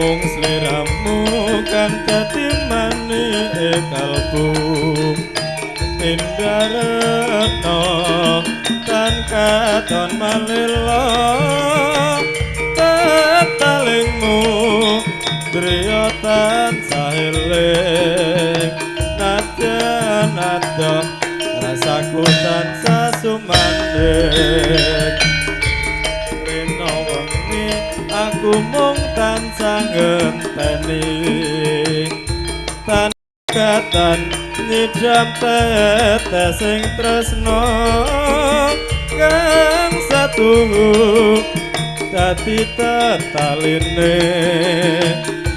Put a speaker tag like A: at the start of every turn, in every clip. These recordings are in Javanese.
A: Mung sliramu kang dadi manike kalbu. Pindaretno tan katon malila tetalingmu driya tansah eling. Nadyan adoh rasaku tansah sumandhing. Rina wengi aku mung tansah ngenteni. Tan katan nyidam tetesing tresna kang satuhu dadi tetaline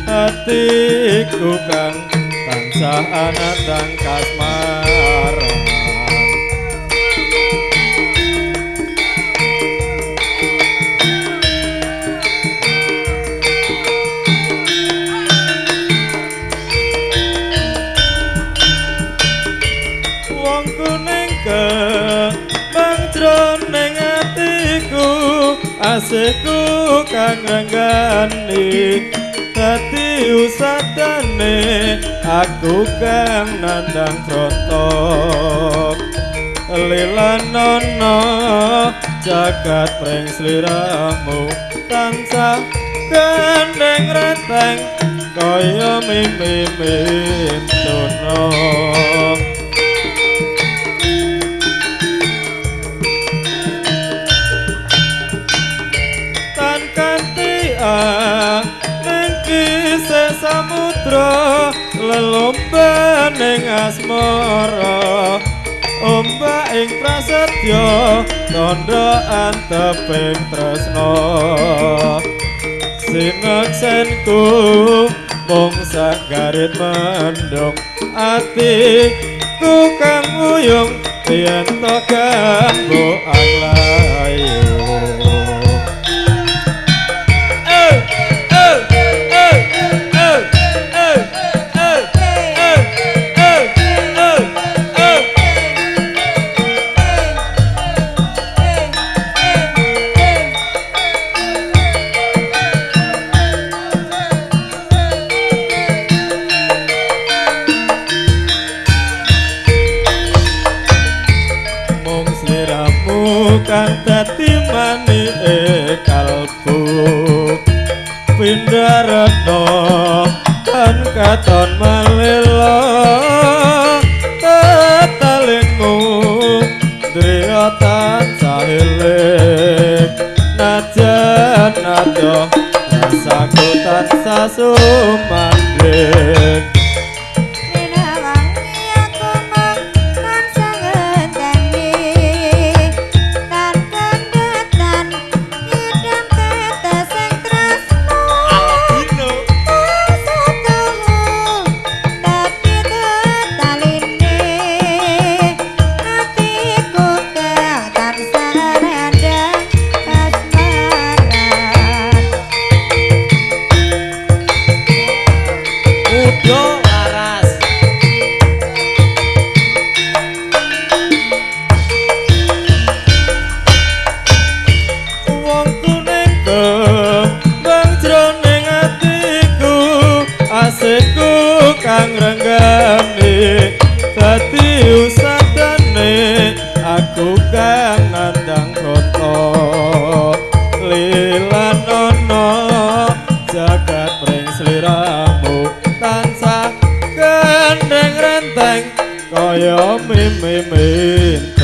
A: atiku kang tansah anandang kasmaran. Wong kuning kembang jroning atiku, asihku kang renggani dadi usatane aku kang nandang trontok. Lilanono jagat pring sliramu tansah gandeng renteng kaya mimpi mintuna. Tan kanthi ning kisih samudra lelombaning asmara ombak ing prasetya tandha anteping tresna. Sineksenku mung sagarit mendung atiku kang uyung yen to gambuang layu. Mung sliramu kang dadi manike kalbu. Pindaretno tan katon malila tetalingmu driya tansah eling. Najan adoh rasaku tansah sumandhing. Wong kuning kembang jroning atiku, asihku kang renggani dadi usatane aku kang nandang krata. Lilanono jagat pring sliramu tansah gandeng renteng kaya mimpi mintuna.